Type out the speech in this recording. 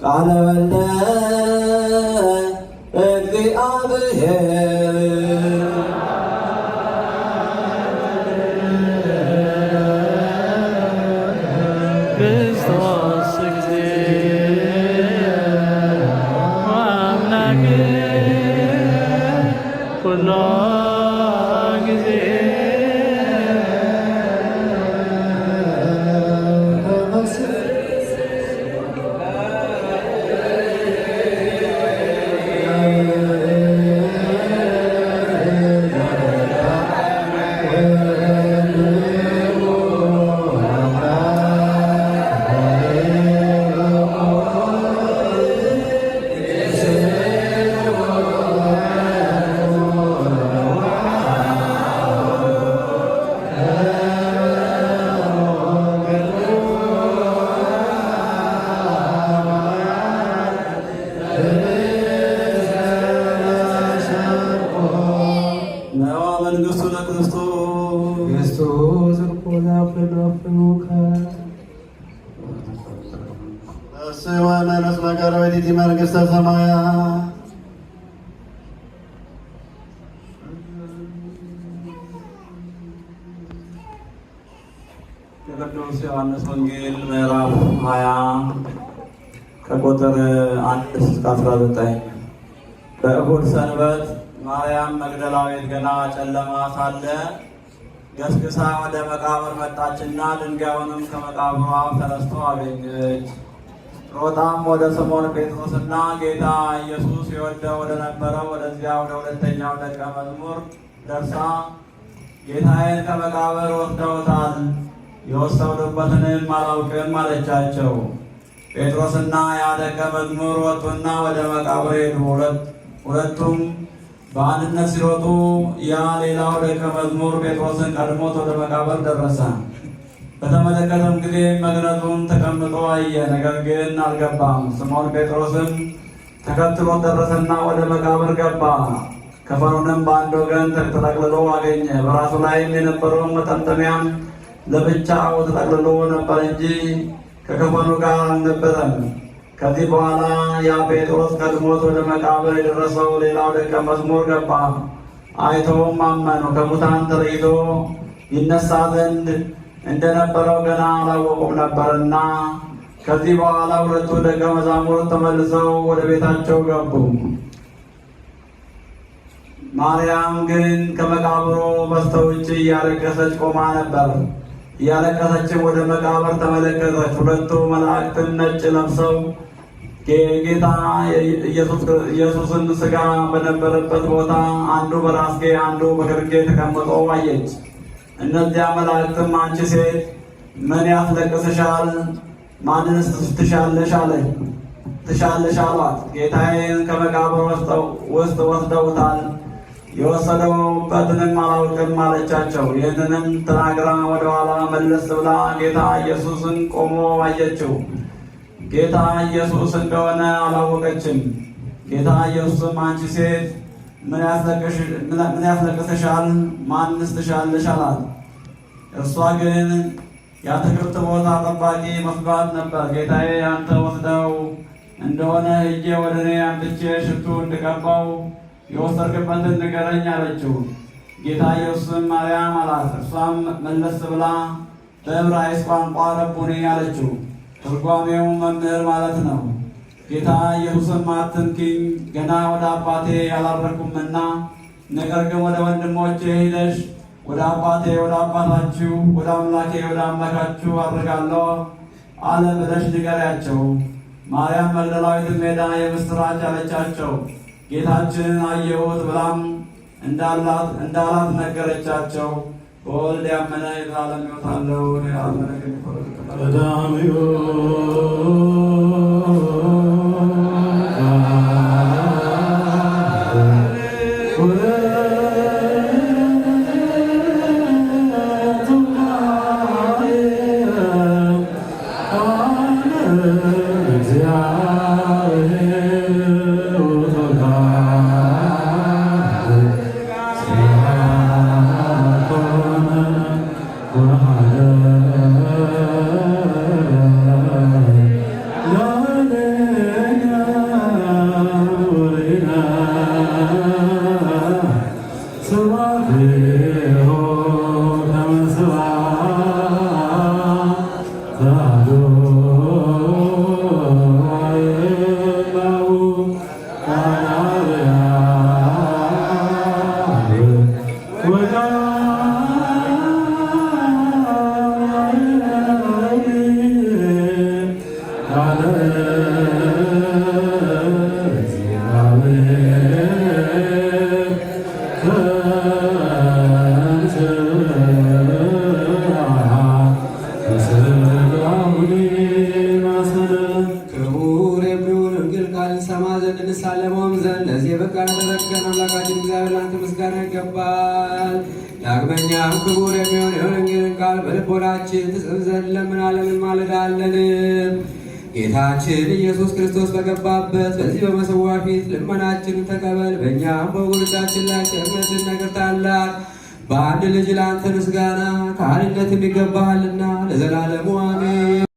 ቃለ ወልደ እግዚአብሔር። ክርስቶስ እግዚእ ወአምላክነ ኩሎ ጊዜ። ነዋ መንግስቱ ለክርስቶስ። ክርስቶስ ርኮ። ወመነስ መቀረበቲቲ መንግስተ ሰማያት። የቅዱስ ዮሐንስ ወንጌል ምዕራፍ 20 ከቁጥር 1 እስከ 19። በእሁድ ሰንበት ማርያም መግደላዊት ገና ጨለማ ሳለ ገስግሳ ወደ መቃብር መጣችና ድንጋዩንም ከመቃብሩ አፍ ተነስቶ አገኘች። ሮጣም ወደ ስምዖን ጴጥሮስና ጌታ ኢየሱስ ይወደው ወደ ነበረው ወደዚያ ወደ ሁለተኛው ደቀ መዝሙር ደርሳ “ጌታዬን ከመቃብር ወስደውታል፣ የወሰዱበትንም አላውቅም” አለቻቸው። ጴጥሮስና ያ ደቀ መዝሙር ወጡና ወደ መቃብር ሄዱ። ሁለቱም በአንድነት ሲሮጡ ያ ሌላው ደቀ መዝሙር ጴጥሮስን ቀድሞት ወደ መቃብር ደረሰ። በተመለከተም ጊዜ መግነዙን ተቀምጦ አየ፣ ነገር ግን አልገባም። ስምዖን ጴጥሮስም ተከትሎት ደረሰና ወደ መቃብር ገባ። ከፈኑንም በአንድ ወገን ተጠቅልሎ አገኘ። በራሱ ላይም የነበረውን መጠምጠሚያም ለብቻው ተጠቅልሎ ነበር እንጂ ከከፈኑ ጋር አልነበረም። ከዚህ በኋላ ያ ጴጥሮስ ቀድሞት ወደ መቃብር የደረሰው ሌላው ደቀ መዝሙር ገባ፣ አይተውም አመኑ። ከሙታን ተለይቶ ይነሳ ዘንድ እንደነበረው ገና አላወቁም ነበርና። ከዚህ በኋላ ሁለቱ ደቀ መዛሙርት ተመልሰው ወደ ቤታቸው ገቡ። ማርያም ግን ከመቃብሩ በስተውጭ እያለቀሰች ቆማ ነበር። እያለቀሰችም ወደ መቃብር ተመለከተች። ሁለቱ መላእክትም ነጭ ለብሰው የጌታ ኢየሱስን ሥጋ በነበረበት ቦታ አንዱ በራስጌ አንዱ በግርጌ ተቀምጦ አየች። እነዚያ መላእክትም “አንቺ ሴት፣ ምን ያስለቅስሻል? ማንንስ ትሻለሽ ትሻለሽ?” አሏት። “ጌታዬን ከመቃብር ውስጥ ወስደውታል፣ የወሰደውበትንም አላውቅም” አለቻቸው። ይህንንም ተናግራ ወደኋላ መለስ ብላ ጌታ ኢየሱስን ቆሞ አየችው። ጌታ ኢየሱስ እንደሆነ አላወቀችም። ጌታ ኢየሱስም “አንቺ ሴት፣ ምን ያስለቅስሻል? ማንስ ትሻለሽ?” አላት። እርሷ ግን የአትክልት ቦታ ጠባቂ መስሏት ነበር። “ጌታዬ፣ አንተ ወስደው እንደሆነ ሄጄ ወደ እኔ አምጥቼ ሽቱ እንድቀባው የወሰድክበትን ንገረኝ” አለችው። ጌታ ኢየሱስም “ማርያም” አላት። እርሷም መለስ ብላ በዕብራይስጥ ቋንቋ “ረቡኒ” አለችው። ትርጓሜው መምህር ማለት ነው። ጌታ ኢየሱስም “አትንኪኝ፣ ገና ወደ አባቴ አላረግሁምና፣ ነገር ግን ወደ ወንድሞቼ ሄደሽ ወደ አባቴ ወደ አባታችሁ፣ ወደ አምላኬ ወደ አምላካችሁ አርጋለሁ አለ ብለሽ ንገሪያቸው።” ማርያም መግደላዊትም ሄዳ የምስራች አለቻቸው። ጌታችንን አየሁት ብላም እንዳላት ነገረቻቸው። በወልድ ያመነ የዘላለም ሕይወት አለው፣ ያላመነ ግን ይፈረድበታል። ቀዳሚሁ። ክቡር የሚሆን ወንጌል ቃል እንሰማ ዘንድ እንሳለመውም ዘንድ ለዚህ የበቃን ያደረግከን አምላካችን እግዚአብሔር ለአንተ ምስጋና ይገባል። ዳግመኛም ክቡር የሚሆን የወንጌልን ቃል በልቦናችን ትጽፍ ዘንድ እንለምናለን እንማልዳለን። ጌታችን ኢየሱስ ክርስቶስ በገባበት በዚህ በመሰዊያ ፊት ልመናችንን ተቀበል። በእኛም በወገኖቻችን ላይ ቸርነትን ነገር ታላቅ በአንድ ልጅ ለአንተ ምስጋና ከአንድነት የሚገባሃልና ለዘላለሙ አሜን።